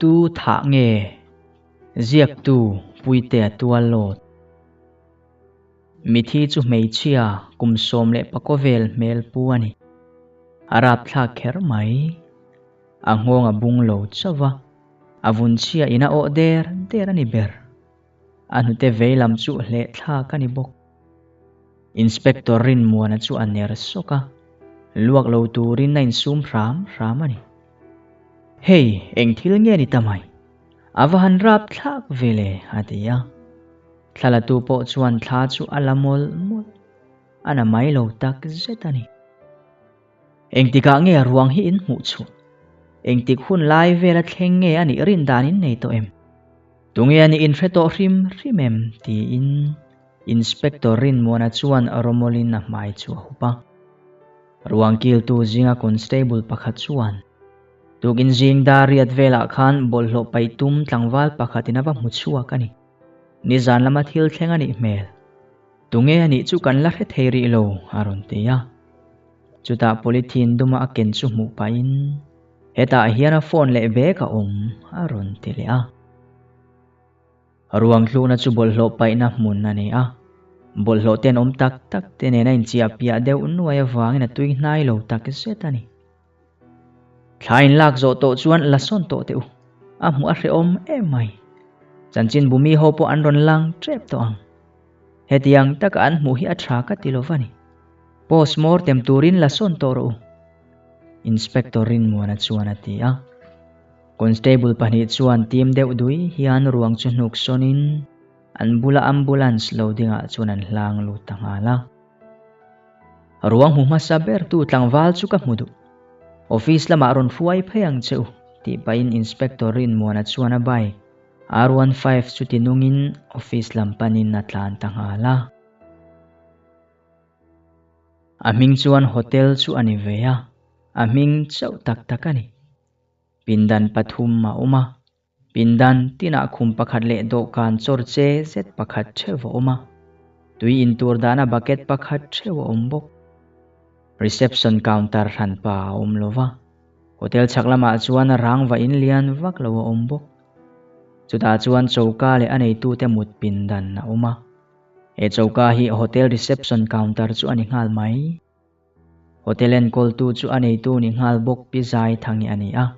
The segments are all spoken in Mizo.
Tu thah nge? Ziaktu Puitea Tuallawt. Mithi chu hmeichhia kum 14 vel hmel pu a ni. A rapthlak kher mai. A nghawng a bung lo chauh va, a vun chhia in a awh der der a ni ber. A hnute vei lam chu hlehthlak a ni bawk. Inspector Rinmuana chu a ner sawk a, luak lo turin a insum hram hram a ni. Hei, eng thil nge ni ta mai? A va han rap thlak ve le, a ti a. Thlalatu pawh chuan thla chu a la mawlh mawlh. A na mai lo tak zet a ni. Engtikah nge a ruang hi in hmuh chhuah? Engtik hun lai vela thleng nge a nih rin dan in nei tawh em? Tunge a nih in hre tawh hrim hrim em? tiin Inspector Rinmuana chuan rawmawlin a hmai chu a hup a. Ruang kiltu zinga constable pakhat chuan, Tukin zing dar riat velah khan bawlhhlawh paih tum tlangval pakhatin a va hmu chhuak a ni. Nizan lama thil thleng a nih hmel. Tunge a nih chu kan la hre thei rih lo, a rawn ti a. Chutah polythene duma a ken chu hmuh pahin, Hetah hian a phone leh bag a awm, a rawn ti leh a. Ruang tlukna chu bawlhhlawh paihna hmun a ni a. Bawlhhlawh ten awm tak tak te nen a inchiah piah deuh nuai avangin a tui hnai lo tak zet a ni. Thla in lak zawh tawh chuan la sawn tawh teh u. A hmuh a hrehawm em mai. Chanchin bumi ho pawh an rawn lang tep tawh ang. Hetiang taka an hmuh hi a tha ka ti lo va ni. Post mortem turin la sawn tawh rawh u. Inspector Rinmuana chuan a ti a. Constable pahnih chuan tim deuh dui hian ruang chu hnuk sawnin an bula ambulance lo dingah chuan an hlang lut ta nghal a. Ruang hmu hmasa ber tu tlangval chu ka hmu duh. Office lamah rawn hruai phei ang che u, tih pahin Inspector Rinmuana chuan a bike R15 chu ti nungin office lam panin a tlan ta nghal a. A hming chuan hotel chu a ni ve a, a hming chauh tak tak a ni. Pindan pathum a awm a, pindan tinah khum pakhat leh dawhkan chawr che zet pakhat theuh a awm a, tui intur dahna bucket pakhat theuh a awm bawk. Reception counter hranpa a awm lo va, hotel chhak lamah chuan rangva in lian vak lo a awm bawk. Chutah chuan choka leh a neitute mut pindan a awm a, he choka hi hotel reception counter chu a ni nghal mai. Hotel enkawltu chu a neitu ni nghal bawk Pi Zai Thangi a ni a.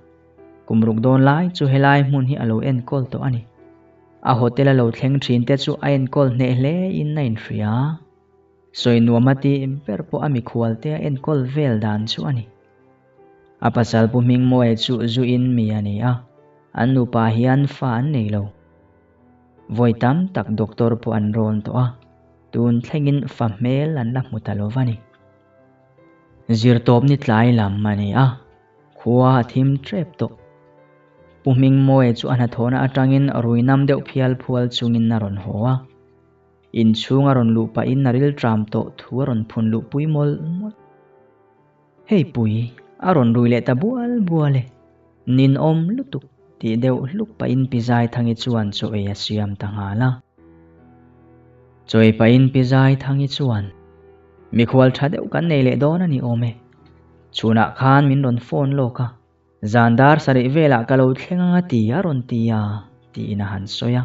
Kum ruk dawn lai chu helai hmun hi a lo enkawl tawh a ni. A hotel a lo thleng thin te chu a enkawl hneh hle in a inhria. Sawi nuam a tih ber pawh a mikhual te a enkawl vel dan chu a ni. A pasal Pu Hmingmawia chu zu in mi a ni a, an nupa hian fa an nei lo. Vawi tam tak doctor pawh an rawn tawh a. Tun thlengin fa hmel an la hmu ta lo va ni. Zirtawp ni tlai lam a ni a, khua a thim tep tawh. Pu Hmingmawia chu a hnathawhna atangin rui nam deuh phial phual chungin a rawn haw a. Inchhung a rawn luh pahin a rilṭam tawh thu a rawn phun luh pui mawlh mawlh. Hei pui, a rawn rui leh ta bual bual e. Ninawm lutuk tih deuh hluk pahin Pi Zaithangi chuan chaw ei a siam ta nghal a. Chaw ei pahin Pi Zaithangi chuan, Mikhual tha deuh kan nei leh dawn a ni awm e. Chhunah khan min rawn phone lawk a, zan dar sarih velah ka lo thleng ang a ti a rawn ti a, tiin a han sawi a.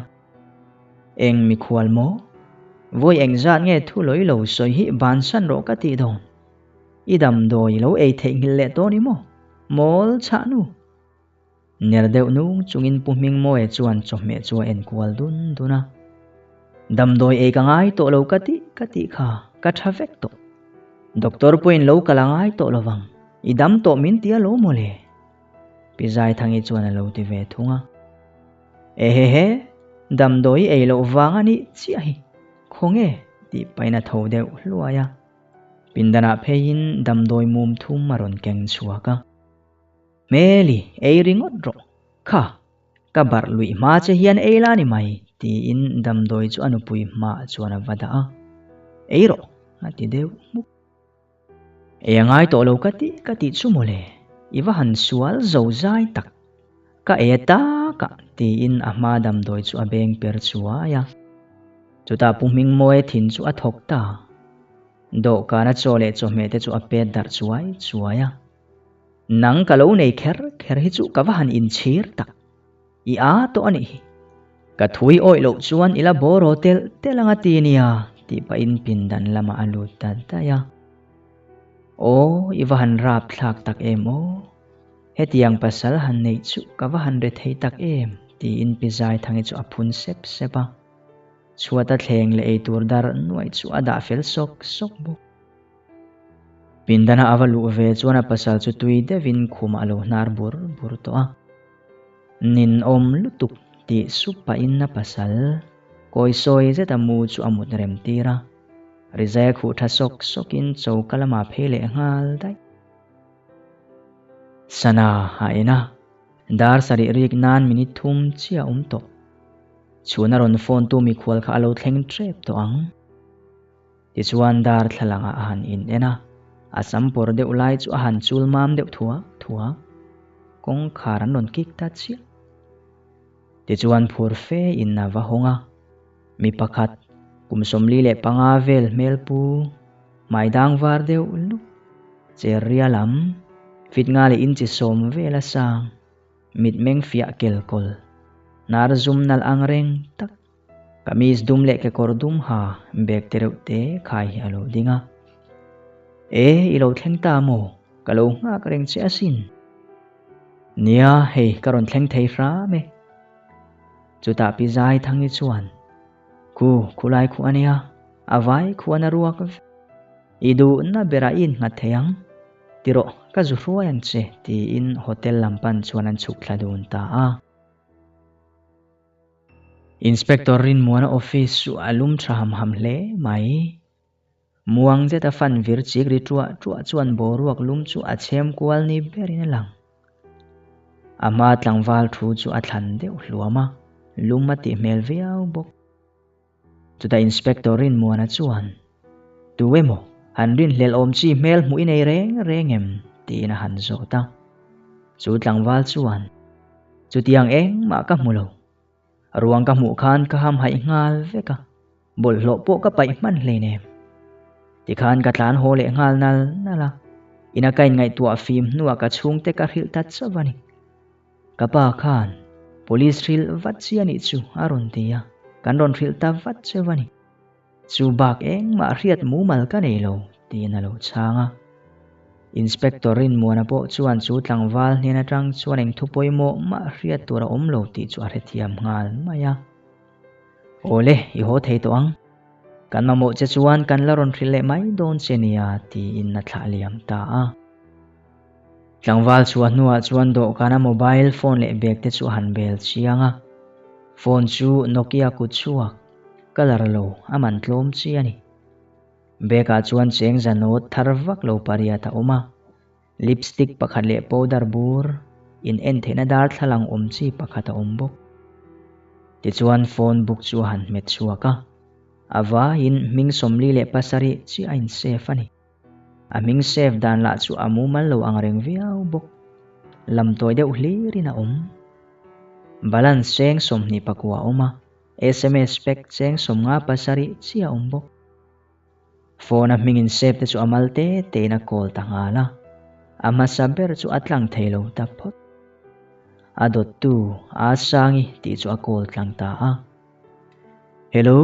Eng mikhual maw? Vawi engzat nge thu lawi lo sawi hi bansan rawh ka tih dawn? I damdawi lo ei theihnghilh leh tawh ni maw? Mawl chhah nu! Ner deuh nung chungin Pu Hmingmawia chuan chawhmeh chu a enkual dun dun a. Damdawi ei ka ngai tawh lo ka tih ka tih kha ka tha vek tawh. Doctor pawhin lo kal a ngai tawh lo vang, i dam tawh min ti a lo maw le? Pi Zaithangi chuan a lo ti ve thung a. Ehehe, damdawi ei loh vang a nih chiah hi, khawnge? tih pahin a tho deuh hluai a. Pindanah pheiin damdawi mum thum a rawn keng chhuak a. Hmeli, ei ringawt rawh. Kha, ka barh luih hma che hian ei la ni mai, tiin damdawi chu a nupui hmaah chuan a va dah a. Ei rawh, a ti deuh hmuk. Ei a ngai tawh lo ka tih ka tih chu mawle, i va han sual zo zai tak. Ka ei a tak a, tiin a hma damdawi chu a beng per chuai a. Chutah Pu Hmingmawia thin chu a thawk ta. Dawhkana chaw leh chawhmeh te chu a pet darh chuai chuai a. Nang ka lo nei kher kher hi chu ka va han inchhir tak. I â tawh a nih hi. Ka thui awih loh chuan i la bawraw telh telh ang a ti nia, tih pahin pindan lamah a lut ta daih a. Aw, i va han rap thlak tak em aw. Hetiang pasal han neih chu ka va han re thei tak em, tiin Pi Zaithangi chu a phun sep sep a. Chhuata thleng leh eitur dar nuaih chu a dah fel sawk sawk bawk. Pindana a va luh ve chuan a pasal chu tui deuhin khumah a lo hnar bur bur tawh a. Ninawm lutuk tih sup pahin a pasal kawi sawi zeta mu chu a mut rem tir a. Rizai a khuh tha sawk sawkin choka lamah phei leh nghal daih. Sana a en a, dar sarih rik nan minute thum chiah a awm tawh. Chhuna rawn phone tu mikhual kha a lo thleng tep tawh ang. Tichuan darthlalangah a han in en a, a sam pawr deuh lai chu a han chul mam deuh thuak thuak. Kawngkhar an rawn kik ta chiah. Tichuan phur fe in a va hawng a, mi pakhat kum 45 vel hmel pu, hmai dang var deuh lup, cher ria lam, fit nga leh inchi sawm vel a sang, mitmeng fiah kel kawl, hnar zum nalh ang reng tak, Kamis dum leh kekawr dum ha bag te reuh te khai hi a lo ding a. E, i lo thleng ta maw? Ka lo nghak reng che asin. Nia, hei ka rawn thleng thei hram e. Chutah Pi Zaithangi chuan, Khu, khulai khu a nia, a vai khuan a ruak vek. I duhna berah i innghat thei ang. Ti rawh, ka zu hruai ang che, tiin hotel lam pan chuan an chhuk thla dun ta a. Inspector Rinmuana office chu a lum tha ham ham hle mai. Muang zeta fan vir chik ri tuah tuah chuan boruak lum chu a chhem kual ni berin a lang. A hma tlangval thu chu a thlan deuh hluam a, lum a tih hmel viau bawk. Chutah Inspector Rinmuana chuan, Tu emaw, han rinhlelh awm chi hmel hmuh i nei reng reng em? tiin a han zawt a. Chu tlangval chuan, Chutiang engmah ka hmu lo. Ruang ka hmuh khan ka hamhaih nghal vek a, bawlhhlawh pawh ka paih hman hleinem. Tikhan ka tlan haw leh nghal nal nal a, ina ka inngaihtuah fim hnuah ka chhungte ka hrilh ta chauh a ni. Ka pa khan police hrilh vat chi a nih chu a rawn ti a, kan rawn hrilh ta vat cheu a ni. Chu bak engmah hriat mumal ka nei lo tiin a lo chhang a. Inspector Rinmuana pawh chuan chu tlangval hnen atang chuan eng thu pawimawh mah hriat tur a awm lo tih chu a hrethiam nghal mai a. Awle, i haw thei tawh ang. Kan mamawh che chuan kan la rawn hrilh leh mai dawn che nia tiin a thlah liam ta a. Tlangval chhuah hnuah chuan dawhkana mobile phone leh bag te chu a han bel chiang a. Phone chu Nokia kut chhuak, colour lo, a man tlawm chi a ni. Bag ah chuan cheng zanawt thar vak lo pariat a awm a. Lipstick pakhat leh powder bur in en theihna darthlalang awm chi pakhat a awm bawk. Tichuan phone book chu a han hmet chhuak a. A vaiin hming 47 chiah a in save a ni. A hming save dan lah chu a mumal lo ang reng viau bawk. Lam tawi deuh hlirin a awm. Balance cheng 29 a awm a, sms pack cheng 57 chiah a awm bawk. Phone a hming in save te chu a mal te te in a call ta nghal a. A hmasa ber chu a tlang thei lo ta phawt. A dawttu Asangi tih chu a call tlang ta a. Hello,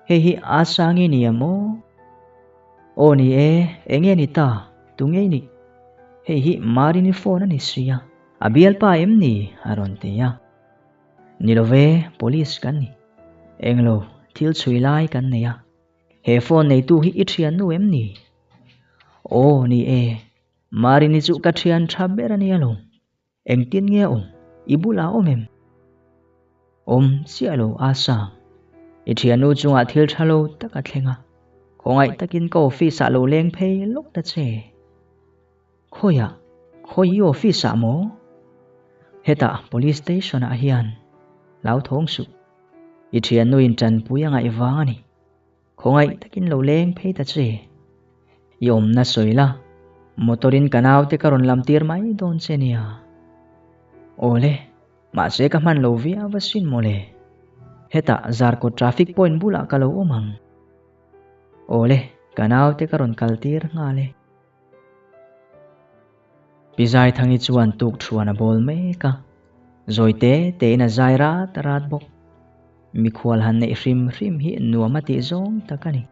hei hi Asangi ni em aw? Aw ni e, eng nge ni ta? Tu nge i nih? Hei hi Marini phone a ni sia, a bialpa em ni? a rawn ti a. Ni lo ve, police kan ni. Englo, thil chhui lai kan nei a. He phone neitu hi i thiannu em ni? Aw ni e, Marini chu ka thian tha ber a nia lo. Engtin nge awm? I bulah awm em? Awm chiah lo a sang. I thiannu chungah thil tha lo tak a thleng a. Khawngaih takin ka office ah lo leng phei lawk ta che. Khawiah? Khawi i office ah maw? Hetah police station ah hian hlauthawng suh. I thiannu in tanpui a ngaih vang a ni. Khawngaih takin lo leng phei ta che. I awmna sawi la, motor in ka naute ka rawn lam tir mai dawn che nia. Awle, mahse ka hman lo viau asin mawle. Hetah Zarkawt traffic point bulah ka lo awm ang. Awle, ka naute ka rawn kal tir nghal e. Pi Zaithangi chuan tuk thuan a bawl mek a. Zawi te tein a zai rat rat bawk. Mikhual han neih hrim hrim hi nuam a tih zawng tak a ni.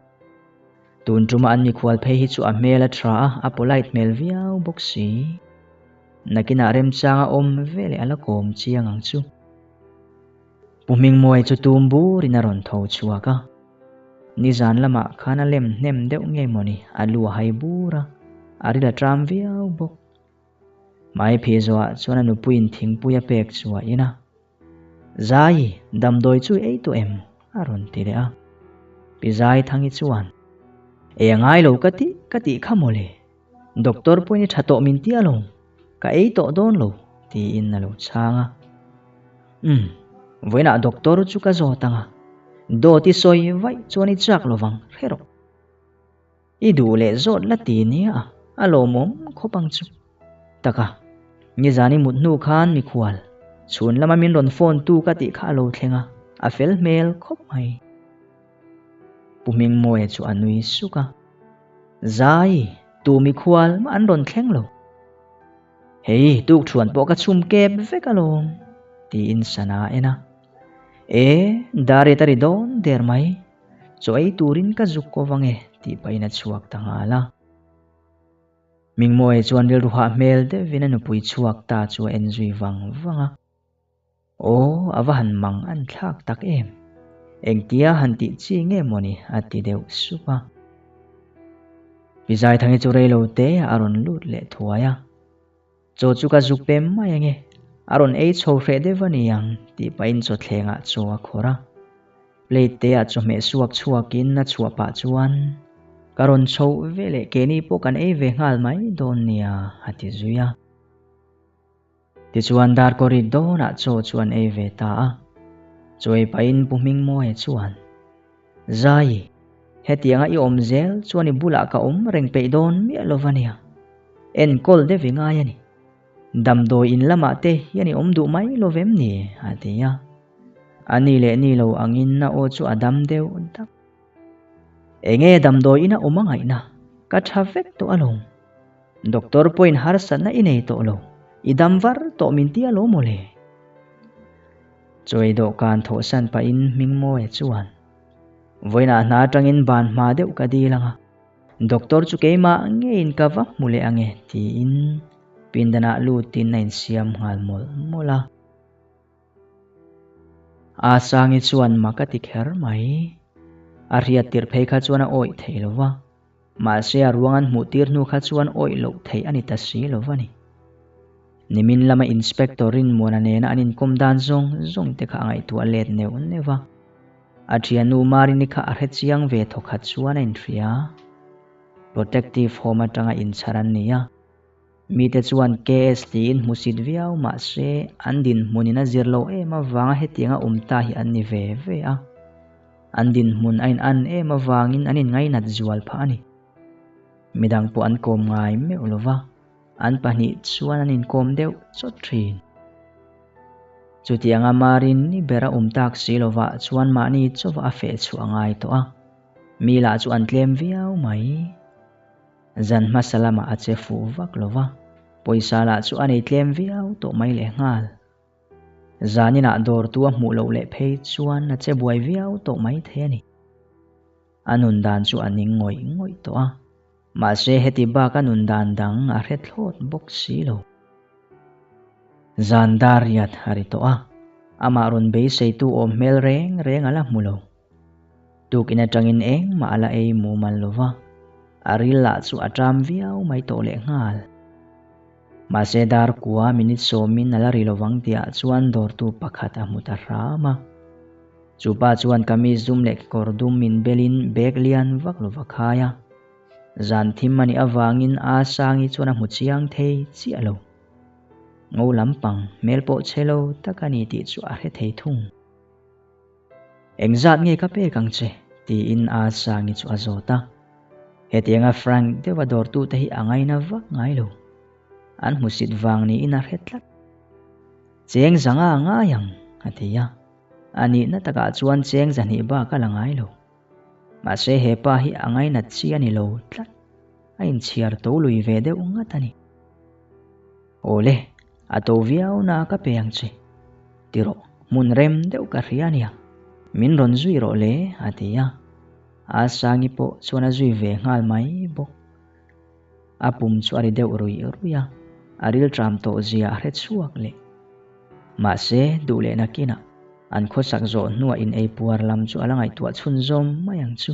Tun tuma an mikhual phei hi chu a hmel a tha a, a polite hmel viau bawk si. Nakinah remchanga awm veleh a la kawm chiang ang chu. Pu Hmingmuai chu tum burin a rawn tho chhuak a. Nizan lamah khan a lem hnem deuh nge mawni a lu a hai bur a, a ril a tram viau bawk. Hmai phih zawhah chuan a nupuiin thingpui a pek chu a in a. Zai, damdawi chu i ei tawh em? a rawn ti leh a. Pi Zaithangi chuan, Ei a ngai lo ka tih ka tih kha mawle. Doctor pawhin i tha tawh min ti alawm, ka ei tawh dawn lo, tiin a lo chhang a. Umm, vawiinah doctor chu ka zawt ang a, dawt i sawi vaih chuan i chak lovang, hre rawh. I duh leh zawt la ti nia, a lawmawm khawp ang chu. Taka, nizan i mut hnu khan mikhual, chhun lama min rawn phone tu ka tih kha a lo thleng a, a fel hmel khawp mai. Pu Hmingmawia chu a nui suk a. Zai, tu mikhual mah an rawn thleng lo. Hei, tukṭhuan pawh ka chhum kep vek alawm, tiin sana a en a. E, dar et a ri dawn der mai. Chaw ei turin ka zuk ko vang e, tih pahin a chhuak ta nghal a. Hmingmawia chuan rilru hah hmel deuhin a nupui chhuak ta chu a en zui vang vang a. Aw, a va han mang an thlak tak em! Engtia han tih chi nge mawni a ti deuh sup a. Pi Zaithangi chu reilo te a rawn lut leh thuai a. Chaw chu ka zuk pem mai ange, a rawn ei chho hreh deuh a ni ang tih pahin chawthlengah chaw a khawrh a. Plate te ah chawhmeh suak chhuakin a chhuah pah chuan ka rawn chhoh veleh keini pawh kan ei ve nghal mai dawn nia a ti zui a. Tichuan darkaw rik dawnah chaw chu an ei ve ta a, chaw ei pahin Pu Hmingmawia chuan, Zai, hetianga i awm zel chuan i bulah ka awm reng peih dawn miah lo va nia, enkawl deuh i ngai a ni. Damdawi in lamah te hian i awm duh mai lo vem ni? a ti a. A ni leh ni lo angin a aw chu a dam deuh dap. Enge damdawi ina awm a ngaihna? Ka tha vek tawh alawm. Doctor pawhin harsatna i nei tawh lo, i dam var tawh min ti alawm mawle. Chawi dawhkan thawhsan pahin Hmingmawia chuan, Vawiinah hna atangin ban hma deuh ka dil ang a, doctor chu keimah ngeiin ka va hmu leh ang e tiin pindanah lutin a insiam nghal mawlh mawlh a. A Sangi chuan mak a ti kher mai. A hriat tirh phei kha chuan a awih thei lo va. Mahse a ruang an hmuh tir hnu kha chuan awih loh theih a ni ta si lo va ni. Nimin lama Inspector Rinmuana nena an inkawm dan zawng zawng te kha a ngaihtuah let neuh neuh va. A thiannu Marini kha a hre chiang ve thawkhat chuan a inhria. Protective Home atanga inchhar an ni a. Mite chuan KS tiin hmusit viau mah se an dinhmunin a zir loh em avanga hetianga awm ta hi an ni ve ve a. An dinhmun a in-an em avangin an inngainat zual phah a ni. Midang pawh an kawm ngai meuh lo va, an pahnih chuan an inkawm deuh chawt thin. Chutianga Marin ni bera awm tak si lovah chuan mahni chauva a feh chhuah a ngai tawh a, mi lah chu an tlem viau mai. Zan hmasa lamah a che fuh vak lo va, pawisa lah chu a nei tlem viau tawh mai leh nghal. Zaninah dawrtu a hmuh loh leh phei chuan a che buai viau tawh mai thei a ni. A nun dan chu a ning ngawih ngawih tawh a, mahse heti bak a nun dan dang a hre thlawt bawk si lo. Zan dar riat a ri tawh a, amah rawn beiseitu awm hmel reng reng a la hmu lo. Tukin atangin engmah a la ei mumal lo va, a ril lah chu a ṭam viau mai tawh lehnghal. Mahse dar kua minute sawmin a la ri lovang tihah chuan dawrtu pakhat a hmu ta hram a. Chu pa chuan kamis dum leh kekawr dum min belin bag lian vak lo va khai a. Zan thim a nih avangin a Sangi chuan a hmu chiang thei chiah lo. Ngo lampang hmel pawh chhe lo tak a ni tih chu a hre thei thung. Engzat nge ka pek ang che? tiin a Sangi chu a zawt a. Hetianga Frank deuha dawrtute hi a ngaina vak ngai lo. An hmusit vang niin a hre tlat. Cheng zanga a ngai ang, a ti a. A nihna takah chuan cheng zahnih bak a la ngai lo. Mahse he pa hi a ngainat chi a ni lo tlat. A inchhiar to lui ve deuh ngat a ni. Awle, a to viau na ka pe ang che. Ti rawh, hmun rem deuh ka hria ania, min rawn zui rawh le, a ti a. A Sangi pawh chuan a zui ve nghal mai bawk. A pum chu a ri deuh ruih ruih a, a rilṭam tawh zia a hre chhuak leh. Mahse, duh leh nakinah an khawsak zawh hnuah in ei puar lam chu a la ngaihtuah chhunzawm mai ang chu.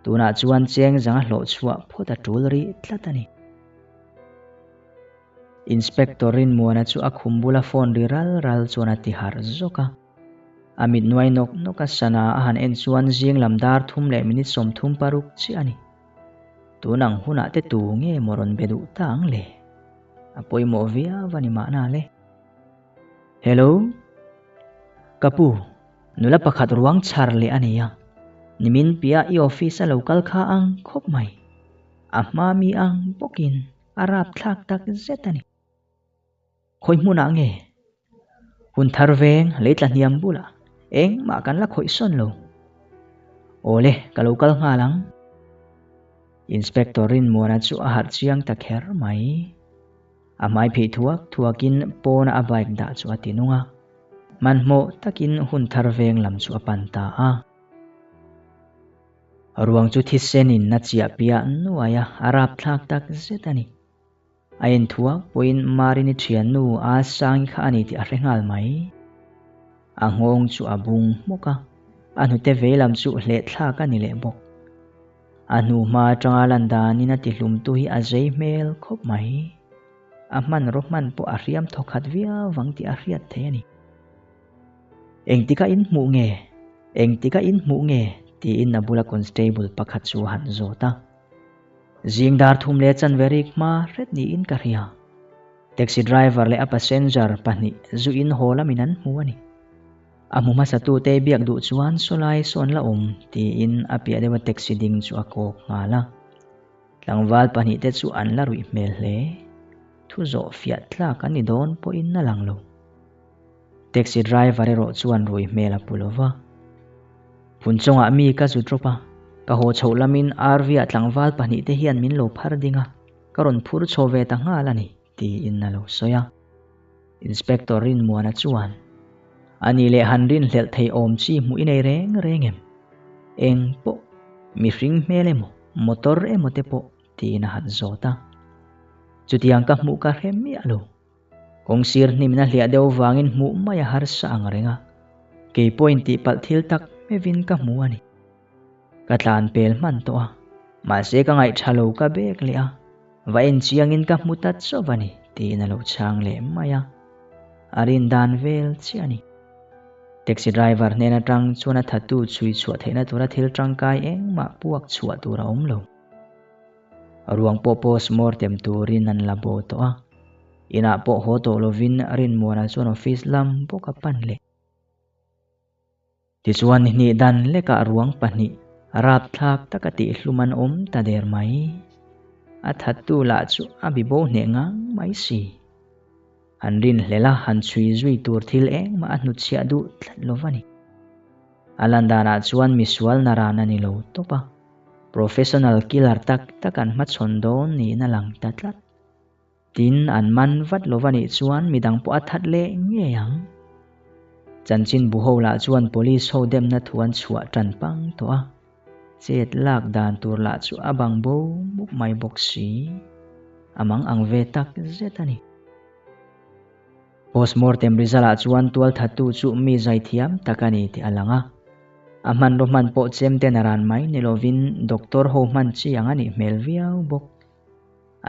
Tunah chuan cheng zanga hlawh chhuah phawt a tul rih tlat a ni. Inspector Rinmuana chu a khum bula phone ri ral ral chuan a ti harh zawk a. A mit nuai nawk nawk a sana a han en chuan zing lam dar thum leh minute 36 chiah a ni. Tun ang hunah te tu nge maw rawn be duh ta ang le? A pawimawh viau a ni mahna le. Hello? Ka pu, nula pakhat ruang chhar leh a nei a. Nimin piah i office a lo kal kha ang khawp mai. A hma mi ang bawkin a rapthlak tak zet a ni. Khawi hmunah nge? Hun thar veng lei tla hniam bulah engmah kan la khawih sawn lo. Awle, ka lo kal nghal ang. Inspector Rinmuana chu a harh chiang ta kher mai. A hmai phih thuak thuakin pawna a bike dah chu a ti nung a. Hmanhmawh takin hun thar veng lam chu a pan ta a. Ruang chu thisenin a chiah piah nuai a, a rapthlak tak zet a ni. A en thuak pawhin Marini thiannu a Sangi kha a ni tih a hre nghal mai. A nghawng chu a bung hmawk a, a hnute vei lam chu hlehthlak a ni leh bawk. A hnu hma atanga lan danin a tihlumtu hi a zei hmel khawp mai. A hmanraw hman pawh a hriam thawkhat viau vang tih a hriat thei a ni. Engtika in hmuh nge? Engtika in hmuh nge? tiin a bula constable pakhat chu a han zawt a. Zing dar thum leh chanve rik hma hret niin ka hria. Taxi driver leh a passenger pahnih zu in haw lamin an hmu a ni. A hmu hmasatute biak duh chuan sawlai sawn la awm tiin a piah deuha taxi ding chu a kawk nghal a. Tlangval pahnihte chu an la ruih hmel hle. Thu zawh fiah tlak an ni dawn pawhin a lang lo. Taxi driver erawh chuan rui hmel a pu lo va. Phun chungah mi ka zu drop a, ka haw chhoh lamin RV ah tlangval pahnihte hian min lo phar ding a, ka rawn phur chho ve ta nghal a ni, tiin a lo sawi a. Inspector Rinmuana chuan, A nih leh han rinhlelh thei awm chi hmuh i nei reng reng em? Eng pawh, mihring hmel emaw, motor emaw te pawh, tiin a han zawt a. Chutiang ka hmuh ka hre miah lo. Kawngsir hnimna hliah deuh vangin hmuh mai a harsa ang reng a, kei pawhin tihpalh thil tak hmevin ka hmu a ni. Ka tlan pel hman tawh a, mahse ka ngaihṭha lo ka bek leh a, va en chiangin ka hmu ta chauh a ni tiin a lo chhang leh mai a, a rin dan vel chiah a ni. Taxi driver hnen aṭang chuan a thattu chhui chhuah theihna tura thil ṭangkai engmah puak chhuah tur a awm lo. Ruang pawh postmortem turin an la bo tawh a, inah pawh haw tawh lovin Rinmuana chuan office lam bawk a pan leh. Tichuan hnih dan lekah ruang pahnih rapthlak taka tihhlum an awm ta der mai. A thattu lah chu a bibo hneh ngang mai si. Han rinhlel a, han chhui zui tur thil engmah a hnutchhiah duh tlat lo va ni. A lan danah chuan misual naran a ni lo tawp a. Professional killer tak tak an hmachhawn dawn niin a lang ta tlat. Tin, an man vat lo va nih chuan midang pawh a that leh ngei ang. Chanchin bu ho lah chuan police ho demna thu an chhuah tan pang tawh a. Chet lak dan tur lah chu a bang bo mup mai bawk si. A mang ang ve tak zet a ni. Postmortem result ah chuan tualthattu chu mi zaithiam tak a ni tih a lang a. A hmanraw hman pawh chemten a ran mai ni lovin doctor ho hman chi ang a nih hmel viau bawk.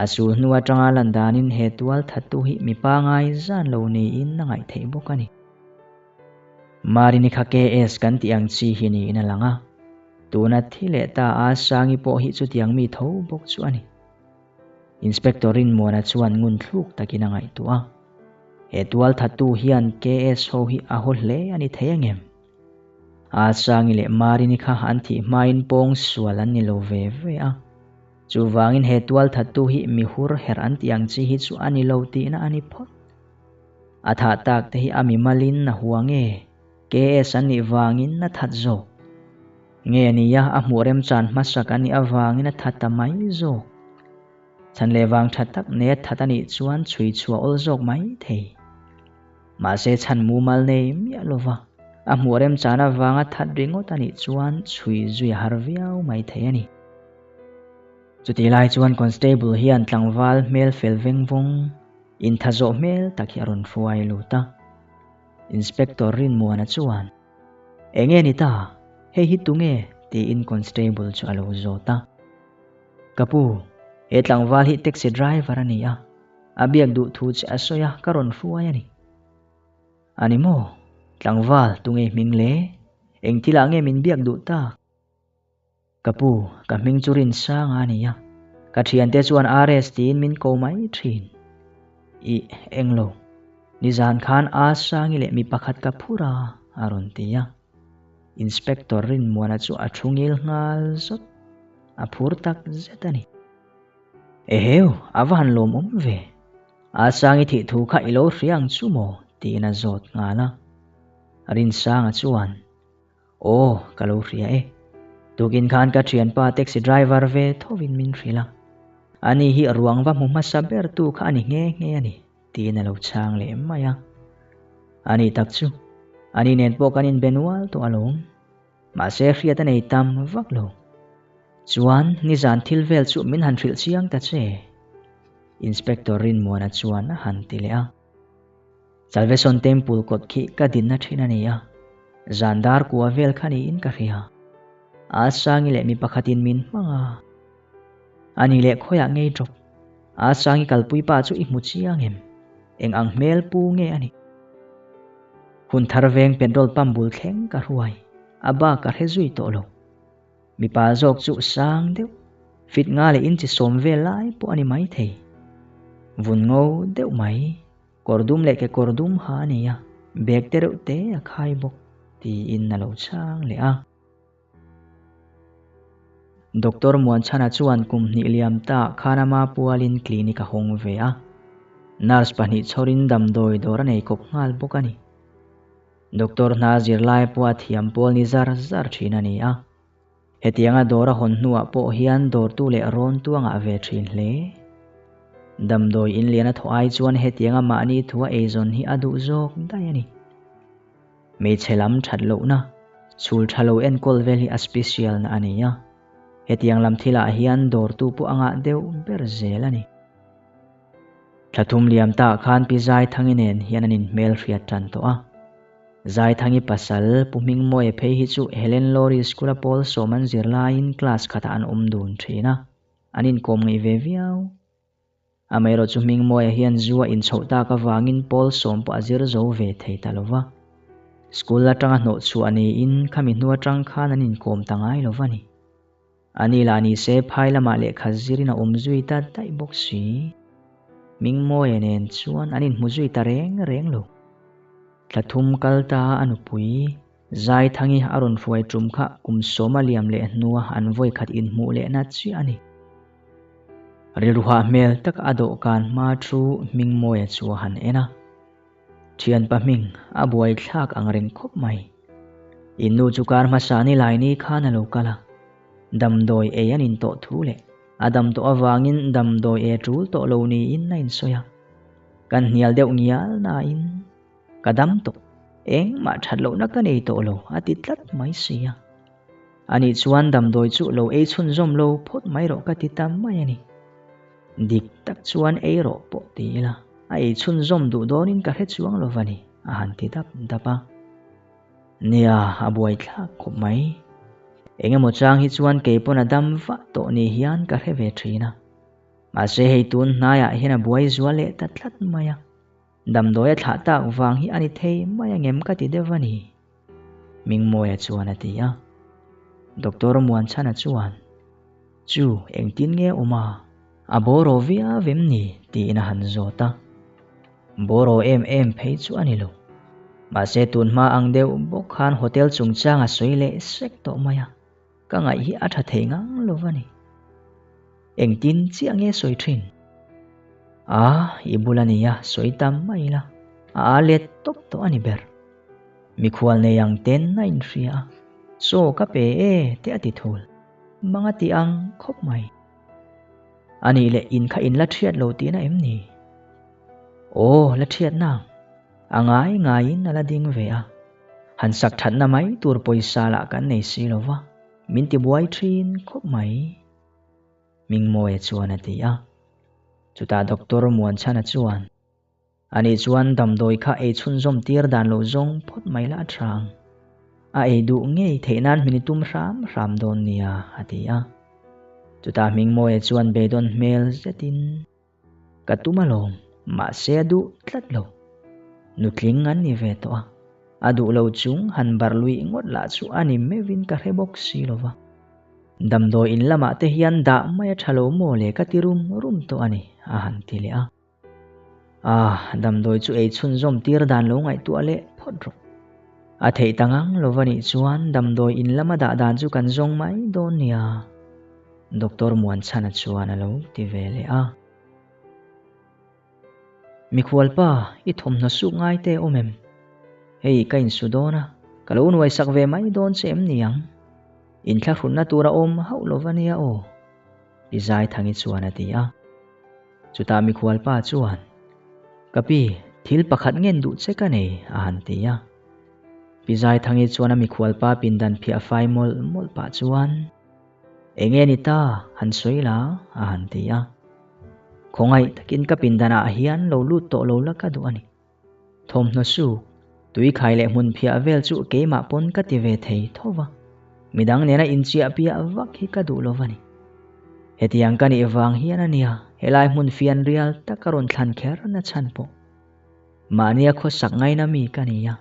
A sul hnu atanga lan danin he tualthattu hi mi pangai zan lo niin a ngaih theih bawk a ni. Marini kha KS kan tih ang chi hi niin a lang a. Tuna thi leh ta a Sangi pawh hi chutiang mi tho bawk chu a ni. Inspector Rinmuana chuan ngun thluk takin a ngaihtuah a. He tualthattu hian KS ho hi a haw hle a ni thei angem? A Sangi leh Marini kha an thih hmain pawng sual an ni lo ve ve a. Chuvangin he tualthattu hi mi hur herh an tih ang chi hi chu a ni lo tihna a ni phawt. A thah tak te hi a mi malin a hua nge? KS an nih vangin a that zawk. Nge nia a hmuh remchan hmasak a nih avangin a that ta mai zawk. Chhan leh vang tha tak nei a that a nih chuan chhui chhuah awl zawk mai thei. Mahse chhan mumal nei miah lova a hmuh remchan avanga that ringawt a nih chuan chhui zui a har viau mai thei a ni. Chutih lai chuan Constable hian tlangval hmel fel veng vawng, intha zawh hmel tak hi a rawn hruai lut a. Inspector Rinmuana chuan, Enge ni ta? Hei hi tunge? tiin Constable chu a lo zawt a. Ka pu, he tlangval hi taxi driver a ni a, a biak duh thu che a sawi a, ka rawn hruai a ni. A ni maw? Tlangval, tunge hming le? Eng thilah nge min biak duh tak? Ka pu, ka hming chu Rinsanga a ni a, ka thiante chuan RS tiin min ko mai thin. Ih, englo, nizan khan A Sangi leh mi pakhat ka phur a, a rawn ti a. Inspector Rinmuana chu a thu ngil nghal zawt, a phur tak zet a ni. Eheu, a va han lawmawm ve. A Sangi thih thu kha i lo hria ang chu maw? tiin a zawt nghal a. Rinsanga chuan, Aw, ka lo hria e. Tukin khan ka thianpa taxi driver ve thovin min hrilh a. Ani hi ruang va hmu hmasa ber tu kha a ni nghe nghe a ni, tiin a lo chhang leh mai a. Ani tak chu, ani nen pawh kan inbe nual tawh alawm. Mahse hriat a nei tam vak lo. Chuan, nizan thil vel chu min han hrilh chiang ta che, Inspector Rinmuana chuan a han ti leh a. Salvation Temple kawt khi ka dinna thin a ni a, zan dar kua vel kha niin ka hria. A Sangi leh mi pakhatin min hmang a. A ni leh khawiah ngei drop. A Sangi kalpui pa chu i hmu chiang em? Eng ang hmel pu nge a nih? Hun thar veng petrol pump bul thleng ka hruai, a bak ka hre zui tawh lo. Mipa zawk chu sang deuh, fit nga leh inchi sawm vel lai pawh a ni maithei. Vun ngo deuh mai. Kawr dum leh kekawr dum ha a nei a, bag te reuh te a khai bawk tiin a lo chhang leh a. Doctor Muanchhana chuan kum hnih liam ta khan ama pualin clinic a hawng ve a, nurse pahnih chhawrin damdawi dawr a nei kawp nghal bawk a ni. Doctor hna zirlai pawh a thiam pawl ni zar zar thin a ni a. Hetianga dawr a hawn hnuah pawh hian dawrtu leh rawntu a ngah ve thin hle. Damdawi in lian a thawh ai chuan hetianga mahni thua eizawn hi a duh zawk daih a ni. Hmeichhe lam that lohna, chhul tha lo enkawl vel hi a special na a ni a. Hetiang lam thilah hian dawrtu pawh a ngah deuh ber zel a ni. Thla thum liam tah khan Pi Zaithangi nen hian an inhmelhriat tan tawh a. Zaithangi pasal Pu Hmingmawia phei hi chu Helen Lawrie School-a pawl sawm an zir laiin class khatah an awm dun thin a, an inkawm ngeih ve viau. Amaherawhchu Hmingmawia hian zu a inchhoh tak avangin pawl sawm pawh a zir zo ve thei ta lo va. School atanga hnawhchhuah niin khami hnu atang khan an inkawm ta ngai lo va ni. Ani lah ni se phai lamah lehkha zirin a awm zui ta daih bawk si. Hmingmawia nen chuan an inhmu zui ta reng reng lo. Thla thum kal ta a nupui Zaithangi a rawn hruai tum kha kum sawma liam leh hnua an vawikhat inhmuh lehna chiah a ni. Rilruhah hmel taka a dawhkan hma thu Hmingmawia chu a han en a. Thianpa hming a buai thlak ang reng khawp mai. In nu chu kar hmasa ni lai ni khan a lo kal a, damdawi ei an in tawh thu leh a dam tawh avangin damdawi e tul tawh lo niin a insawi a. Kan hnial deuh ngial nain ka dam tawh, engmah that lohna ka nei tawh lo a ti tlat mai si a. Ani chuan damdawi chu lo ei chhunzawm lo phawt mai rawh ka ti ta mai a ni. Dik tak chuan ei rawh pawh ti ila, a ei chhunzawm duh dawnin ka hre chuang lo va ni, a han ti dap dap a. Nia, a buai thlak khawp mai. Eng emaw chang hi chuan kei pawn a dam vah tawh ni hian ka hre ve thin a. Mahse hei tun hnaiah hian a buai zual leh ta tlat mai a. Damdawi a thlah tak vang hi a ni thei mai angem ka ti deuh a ni. Mingmawia chuan a ti a. Doctor Muanchhana chuan, Chu, engtin nge awm a? A bawraw viau em ni? tiin a han zawt a. Bawraw em em phei chu a ni lo. Mahse tunhma ang deuh bawk khan hotel chungchang a sawi leh sek tawh mai a. Ka ngaih hi a tha thei ngang lo va ni. Engtin chiah nge sawi thin? A, i bul a nia, sawi tam mai ila. A a let tawp tawh a ni ber. Mikhual nei ang ten a inhria a, chaw ka pe e te a ti thul. Mang a ti ang khawp mai. A nih leh in kha in la thiat lo tihna em ni? Aw, la thiat nang. A ngai ngaiin a la ding ve a. Han sak thatna mai tur pawisa lah kan nei si lo va, min ti buai thin khawp mai. Mingmawia chuan a ti a. Chutah Doctor Muanchhana chuan, Ani chuan damdawi kha ei chhunzawm tir dan lo zawng phawt mai la a tha ang. A ei duh ngei theih nan hmin i tum hram hram dawn nia, a ti a. Chutah Hmingmawia chuan beidawn hmel zetin, Ka tum alawm, mahse a duh tlat lo. Nutling an ni ve tawh a, a duh lo chung han bar lui ngawt lah chu a ni meuhin ka hre bawk si lo va. Damdawi in lamah te hian dah mai a tha lo maw le ka ti rum rum tawh a ni, a han ti leh a. Ah, damdawi chu ei chhunzawm tir dan lo ngaihtuah leh phawt rawh. A theih ta ngang lo va nih chuan damdawi in lama dah dan chu kan zawng mai dawn nia, Doctor Muanchhana chuan a lo ti ve leh a. Mikhualpa, i thawmhnaw suk ngai te awm em? Hei, ka insu dawn a, ka lo nuaisak ve mai dawn che em ni ang? Inthlahrunna tur a awm hauh lo va nia aw, Pi Zaithangi chuan a ti a. Chutah mikhualpa chuan, Ka pi, thil pakhat ngen duh che ka nei, a han ti a. Pi Zaithangi chuan a mikhualpa pindan phiah fai mawlh mawlh pah chuan, Enge ni ta, han sawi la, a han ti a. Khawngaih takin ka pindanah hian lo lut tawh lo la ka duh a ni. Thawmhnaw suk, tui khai leh hmun phiah vel chu keimah pawn ka ti ve thei tho va, midang nena inchiah piah vak hi ka duh lo va ni. Hetiang ka nih vang hian a nia helai hmun fian rial tak a rawn thlan kher na chhan pawh. Mahnia khawsak ngaina mi ka ni a,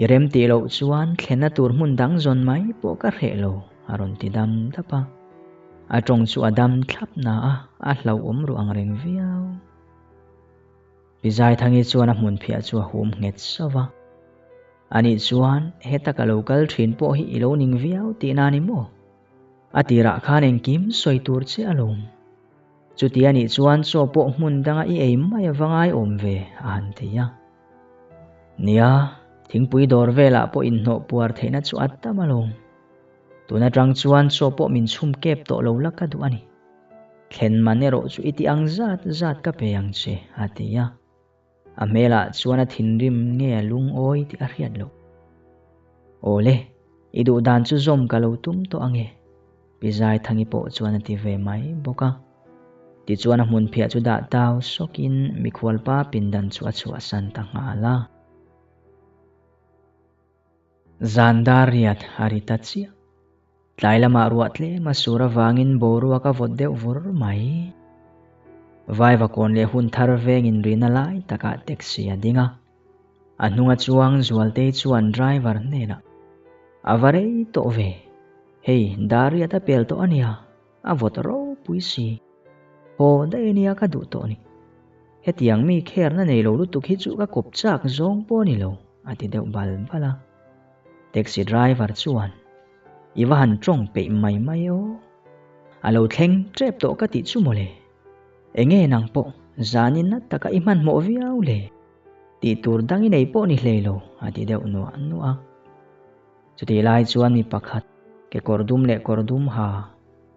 i rem tih loh chuan thlenna tur hmun dang zawn mai pawh ka hreh lo, a rawn ti dam dap a. A tawng chu a dam thlap na a, a hlauhawm ruh ang reng viau. Pi Zaithangi chuan a hmunphiah chu a hum nghet sauh va. Anih chuan heta ka lo kal thin pawh hi i lo ning viau tihna ni maw? A tirah khan engkim sawi tur che a lawm. Chuti anih chuan chaw pawh hmun danga i ei mai a va ngaiawm ve, a han ti a. Nia, thingpui dawr velah pawh inhnawh puar theihna chu a tam alawm. Tun atang chuan chaw pawh min chhum kep tawh lo la ka duh a ni. Thlen man erawh chu i ti ang zat zat ka pe ang che, a ti a. A hmelah chuan a thinrim nge a lungawi tih a hriat loh. Awle, i duh dan chu zawm ka lo tum tawh ang e, Pi Zaithangi pawh chuan a ti ve mai bawk a. Tichuan a hmunphiah chu dah tau sawkin mikhualpa pindan chu a chhuahsan ta nghal a. Zan dar riat a ri ta chiah. Tlai lamah ruah tlem a sur avangin boruak a vawt deuh vur mai. Vaivakawn leh hun thar vengin rina lai takah taxi a ding a. A hnunga chuang Zualtei chuan driver hnenah, A va rei tawh ve. Hei, dar riat a pel tawh a nia, a vawt ropui si. Haw daih a nia ka duh tawh ni. Hetiang mi kherna nei lo lutuk hi chu ka kawp chak zawng pawh a ni lo, a ti deuh bal bal a. Taxi driver chuan, I va han tawng peih mai mai aw. A lo thleng tep tawh ka tih chu mawle. Enge nang pawh zanin na taka i hmanhmawh viau le. Tih tur dang i nei pawh ni hlei lo, a ti deuh nuah nuah a. Chutih lai chuan mi pakhat, kekawr dum leh kawr dum ha,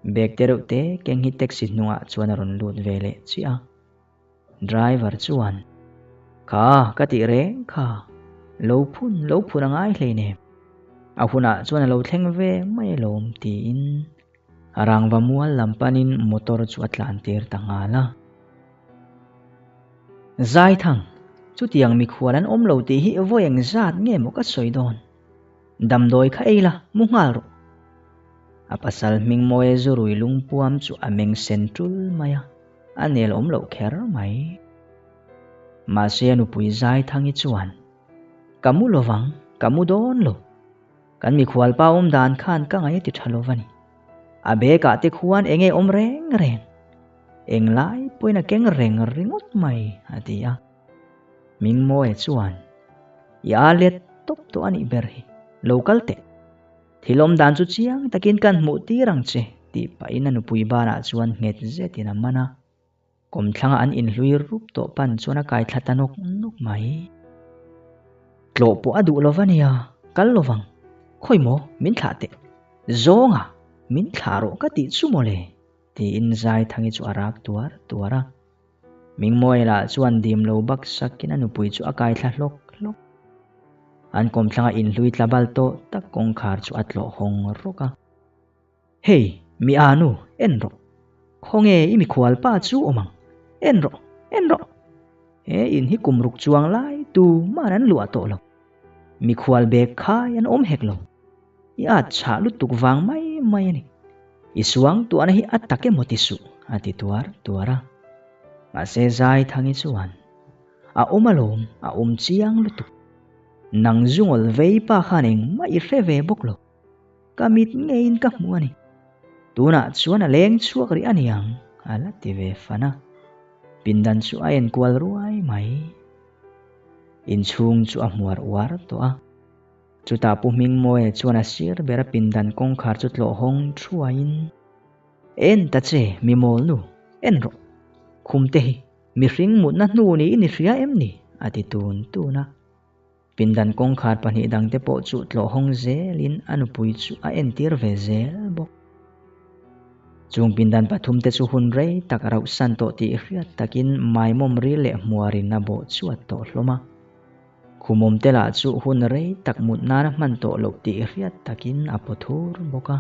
bag te reuh te keng hi taxi hnungah chuan a rawn lut ve leh chiah a. Driver chuan, Kha, ka tih reng kha, lo phun, lo phun a ngai hleinem. A hunah chuan a lo thleng ve mai alawm, tiin rangva mual lam panin motor chu a tlan tir ta nghal a. Zaithang, chutiang mikhual an awm lo tih hi vawi engzat nge maw ka sawi dawn? Damdawi kha ei la, mu nghal rawh. A pasal hming mawi zurui lungpuam chu a meng sen tul mai a, a nel awm loh kher mai. Mahse a nupui Zaithangi chuan, Ka mu lovang, ka mu dawn lo. Kan mikhual pa awm dan khan ka ngaih a ti tha lo va ni. A bag ah te khuan enge awm reng reng. Englai pawhin a keng reng ringawt mai, a ti a. Mingmawia chuan, I a let tawp tawh a nih ber hi, lo kal teh. Thil awm dan chu chiang takin kan hmuh tir ang che, tih pahin a nupui banah chuan nghet zetin a man a. Kawmthlanga an inhlui rup tawh pan chuan a kai thla ta nawk nawk mai. Tlawh pawh a duh lo va nia, kal lo vang. Khawi maw, min thlah teh. Zawnga, min thlah rawh ka tih chu mawle, tiin Zaithangi chu a rak tuar tuar a. Mingmawia lah chuan dim lo bak sakin a nupui chu a kai thla hlawk hlawk. An kawmthlanga inhlui tla bal tawh tak kawngkhar chu a tlawh hawng rawk a. Hei, mi a nu, en rawh. Khawnge i mikhual pa chu awm ang? En rawh, en rawh! He in hi kum ruk chuang lai tu man an luah tawh lo. Mikhual bag khai an awm hek lo. I at chhah lutuk vang mai mai a ni. I suang tuahna hi a tak emaw ti suh, a ti tuar tuar a. Mahse Zaithangi chuan, A awm alawm, a awm chiang lutuk. Nang zungawl vei pa khan engmah i hre ve bawk lo. Ka mit ngeiin ka hmu a ni. Tunah chuan a leng chhuak rih a niang, a la ti ve fan a. Pindan chu a enkual ruai mai. Inchhung chu a hmuar uar tawh a. Chutah Pu Hmingmawia chuan a sir bera pindan kawngkhar chu tlawh hawng thuaiin, En ta che, mi mawl nu, en rawh. Khumte hi mihring mutna hnu niin i hria em ni? a ti tun tun a. Pindan kawngkhar pahnih dangte pawh chu tlawh hawng zelin a nupui chu a entir ve zel bawk. Chung pindan pathumte chu hun rei tak rauhsan tawh tih hriat takin maimawm ril leh hmuarin a bawh chuat tawh hlawm a. Khumawmte lah chu hun rei tak mut nana hman tawh loh tih hriat takin a paw thur bawk a.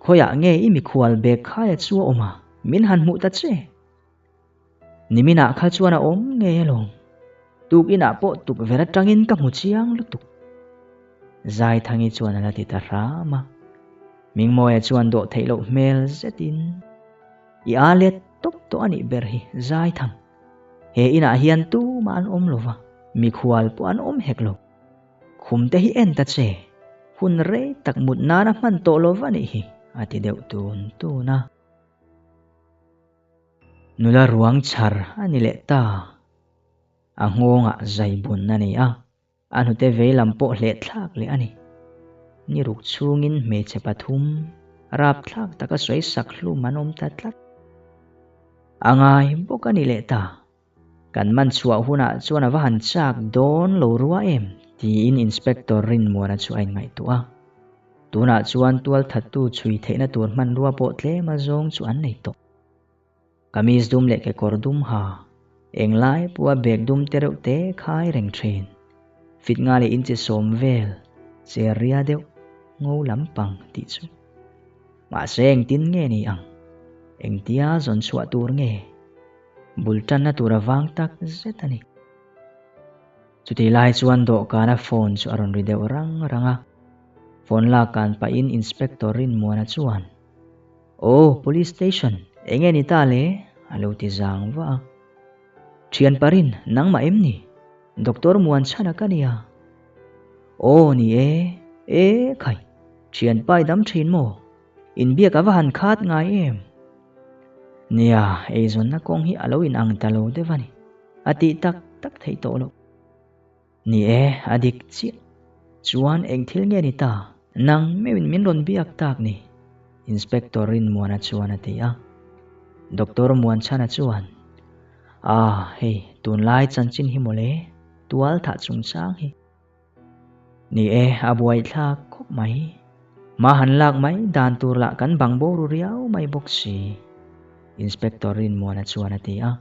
Khawiah nge i mikhual bag khaia chu a awm a, min han hmuh ta che? Niminah kha chuan a awm ngei alawm. Tukinah pawh tukverh atangin ka hmu chiang lutuk. Zaithangi chuan a la ti ta hram a. Mingmawia chuan dawh theih loh hmel zetin, I a let tawp tawh a nih ber hi, Zaithang. He inah hian tumah an awm lo va, mikhual pawh an awm hek lo. Khum te hi en ta che, hun rei tak mut nana hman tawh lo va nih hi, a ti deuh tun tun a. Nula ruang chhar a ni leh ta. A nghawngah zai bun a ni a, a hnute vei lam pawh hleh thlak leh a ni. Ni ruk chhungin hmeichhe pathum rapthlak taka sawi sak hlum an awm ta tlat. A ngai bawk a ni leh ta. Kan man chhuah hunah chuan a va han chak dawn lo rua em? Tiin Inspector Rinmuana chu a inngaihtuah a. Tunah chuan tualthattu chhui theihna tur hmanrua pawh tlem a zawng chu an nei tawh. Kamis dum leh kekawr dum ha, englai pawha bag dum te reuh te khai reng thin. Fit nga leh inchi sawm vel, cher ria deuh, ngo lampang tih chu. Mahse engtin nge ni ang? Engtia zawn chhuah tur nge? Bul tanna tur a vang tak zet a ni. Chutih lai chuan dawhkana phone chu a rawn ri deuh rang rang a. Phone lak kan pahin Inspector Rinmuana chuan, Aw, Police Station, eng nge ni ta le? a lo ti zang vah a. Thian parin, nangmah em ni? Doctor Muanchhana ka nia. Aw, ni e, e khai, thianpa i dam thin maw? Inbiak a va han khat ngai em? Nia, eizawnna kawng hi a lo inang ta lo deuh a ni. A tih tak tak theih tawh loh. Ni e, a dik chiah. Chuan eng thil nge ni ta? Nang meuhin min rawn biak tak ni? Inspector Rinmuana chuan a ti a. Doctor Muanchhana chuan, Ah, hei, tunlai chanchin hi mawle, tual thah chungchang hi. Ni e, a buaithlak khawp mai. Hma han lak mai dan tur lah kan bang bo ru riau mai bawk si, Inspector Rinmuana chuan a ti a.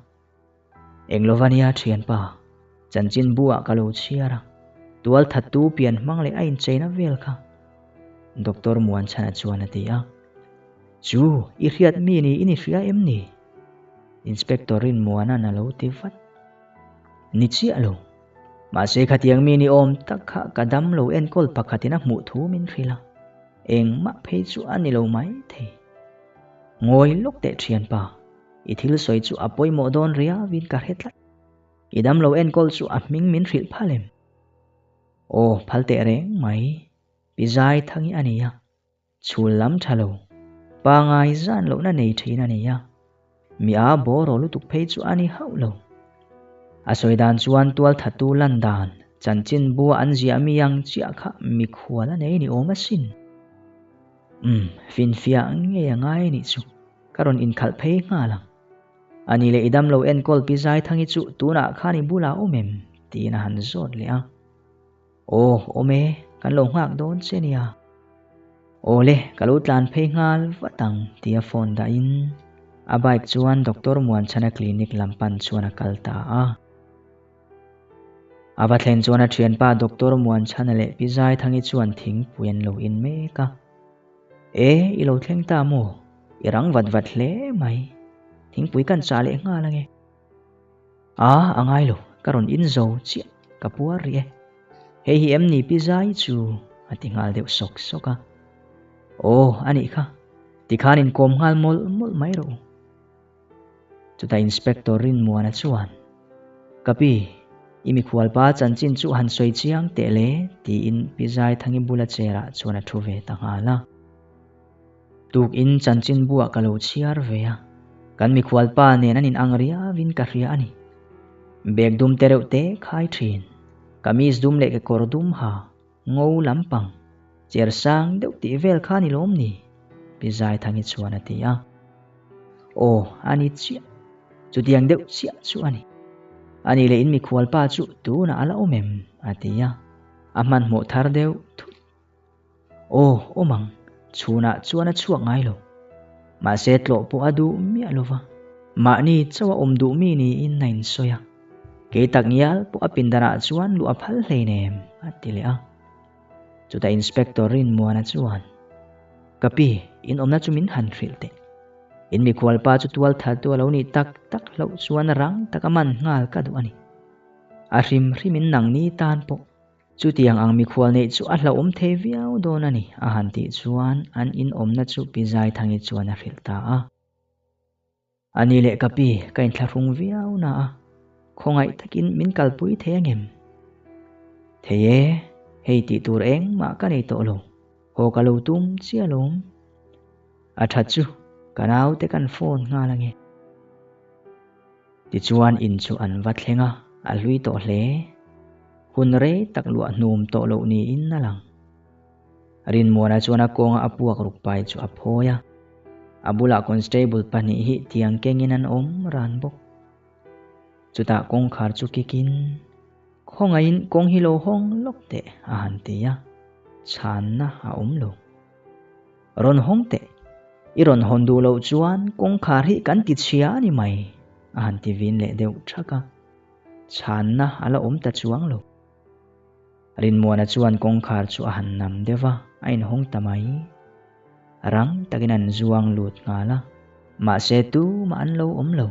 Englova nia thianpa, chanchin buah ka lo chhiar a, tual thattu pian hmang leh a incheina vel kha, Doctor Muanchhana chuan a ti a. Chu, i hriat mi ni in i hria em ni? Inspector Rinmuana'n a lo ti vat. Ni chiah lo. Mahse khatiang mi ni awm tak kha ka dam lo enkawl pakhatin a hmuh thu min hrilh a, engmah phei chu a ni lo mai thei. Ngawi lawk teh thianpa, i thil sawi chu a pawimawh dawn riauin ka hre tlat. I dam lo enkawl chu a hming min hrilh phal em? Aw, phal teh reng mai, pi zai thangi a nia. Chhul lam tha lo, pangai zan lohna nei thin a ni a, mi a bawraw lutuk phei chu a ni hauh lo. A sawi dan chuan tualthatu lan dan, chanchin bua an ziah mi ang chiah kha mikhual a nei ni awm asin. Umm, finfiah ngei a ngai a nih chu, ka rawn inkhalh phei nghal ang. A ni leh i damlo enkawl pi Zaithangi chu tunah khan i bulah awm em? tiin a han zawt leh a. Aw, awm e, kan lo nghak dawn che nia. Aw le, ka lo tlan phei nghal vat ang, tia phone dahin a bike chuan Doctor Muanchhana clinic lam pan chuan a kal ta a. A va thlen chuan a thianpa Doctor Muanchhana leh Pi Zaithangi chuan thingpui an lo in mek a. E, i lo thleng ta maw? I rang vat vat hle mai. Thingpui kan chah leh nghal ange. A, a ngai lo, ka rawn in zo chiah, ka puar rih e. Hei hi em ni Pi Zai chu? a ti nghal deuh sawk sawk a. Aw, a nih kha. Tikhan inkawm nghal mawlh mawlh mai rawh u. Chutah Inspector Rinmuana chuan, Ka pi, i mikhualpa chanchin chu han sawi chiang teh le, tiin Pi Zaithangi bula chair-ah chuan a thu ve ta nghal a. Tukin chanchinbuah ka lo chhiar ve a, kan mikhualpa nen an inang riauin ka hria a ni. Bag dum te reuh te khai thin, kamis dum leh kekawr dum ha, Ngo lampang, cher sang deuh tih vel kha ni lawm ni? Pi Zaithangi chuan a ti a. Aw, a ni chiah. Chutiang deuh chiah chu a ni. A nih leh in mikhualpa chu tunah a la awm em? a ti a. A hmanhmawh thar deuh thut. Aw, awm ang. Chhunah chuan a chhuak ngai lo. Mahse tlawh pawh a duh miah lo va. Mahni chauh a awm duh mi niin a insawi a. Kei tak ngial pawh a pindanah chuan luh a phal hleinem, a ti leh a. Chutah Inspector Rinmuana chuan, Ka pi, in awmna chu min han hrilh teh. In mikhualpa chu tual thattu a lo nih tak tak hlauh chuan rang taka man nghal ka duh a ni. A hrim hrimin nangni tan pawh chutiang ang mikhual neih chu a hlauhawm thei viau dawn a ni, a han tih chuan an in awmna chu Pi Zaithangi chuan a hrilh ta a. A ni leh ka pi, ka inthlahrung viau na a, khawngaih takin min kalpui thei angem? Thei e, hei tih tur engmah ka nei tawh lo, haw ka lo tum chiah alawm. A tha chu, ka naute kan phone nghal ange. Tichuan in chu an va thleng a, a hlui tawh hle. Hun rei tak luah hnum tawh loh niin a lang. Rinmuana chuan a kawnga a puak ruk pai chu a phawi a, a bulah constable pahnih hi tiang kengin an awm ran bawk. Chutah kawngkhar chu kikin, Khawngaihin kawng hi lo hawng lawk teh a han ti a, chhanna a awm lo. Rawn hawng teh, i rawn hawn duh loh chuan kawngkhar hi kan ti chhia a ni mai a han ti vin leh deuh thak a, chhanna a la awm ta chuang lo. Rinmuana chuan kawngkhar chu a han nam deuh va, a inhawng ta mai. Rang takin an zuang lut nghal a, mahse tumah an lo awm lo.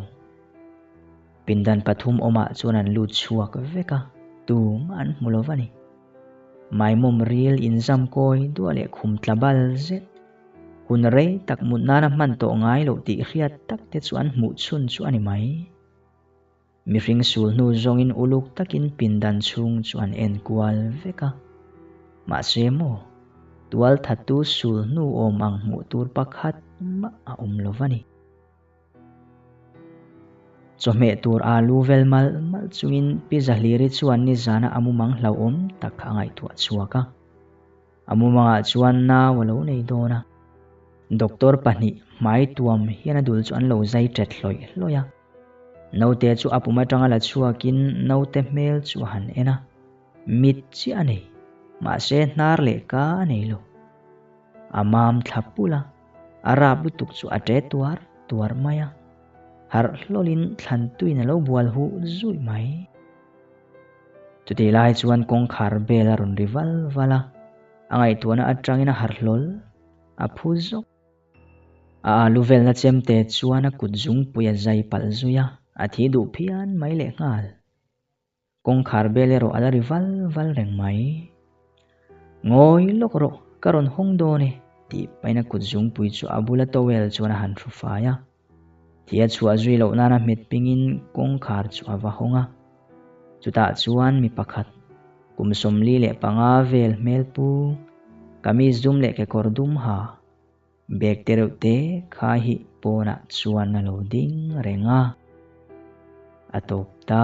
Pindan pathum awmah chuan an lut chhuak vek a, tumah an hmu lo va ni. Maimawm ril inzam kawi duah leh khum tla bal zet, hun rei tak mut nana hman tawh ngai loh tih hriat tak te chu an hmuh chhun chu a ni mai. Mihring sul hnu zawngin uluk takin pindan chhung chu an en kual vek a. Mahse maw, tual thattu sul hnu awm ang hmuh tur pakhat mah a awm lo va ni. Chawhmeh tur alu vel malh malh chungin Pi Zahliri chuan nizana a mumang hlauhawm tak kha a ngaihtuah chhuak a. A mumangah chuan nau a lo nei dawn a. Doctor pahnih hmai tuam hian a dul chu an lo zai ṭet hlawih hlawih a. Naute chu a pum atanga la chhuakin naute hmel chu a han en a, mit chiah a nei, mahse hnar leh ka a nei lo. A mam thla pulh a, a rap lutuk chu a ṭe tuar tuar mai a, harh hlawlin thlan tuin a lo bual huh zuih mai. Chutih lai chuan kawngkhar bel a rawn ri val val a, a ngaihtuahna atangin a harh hlawl, a phu zawk. A alu velna chemte chuan a kut zungpui a zai palh zui a, a thi duh phian mai leh nghal. Kawngkhar bel erawh a la ri val val reng mai. Ngawi lawk rawh, ka rawn hawng dawn e, tih pahin a kut zungpui chu a bula towel chuan a han hru fai a. Thi a chhuah zui loh nana hmet pingin kawngkhar chu a va hawng a. Chutah chuan mi pakhat, kum 45 vel hmel pu, kamis dum leh kekawr dum ha, Bag te reuh te kha hi pawnah chuan a lo ding reng a, a tawp ta.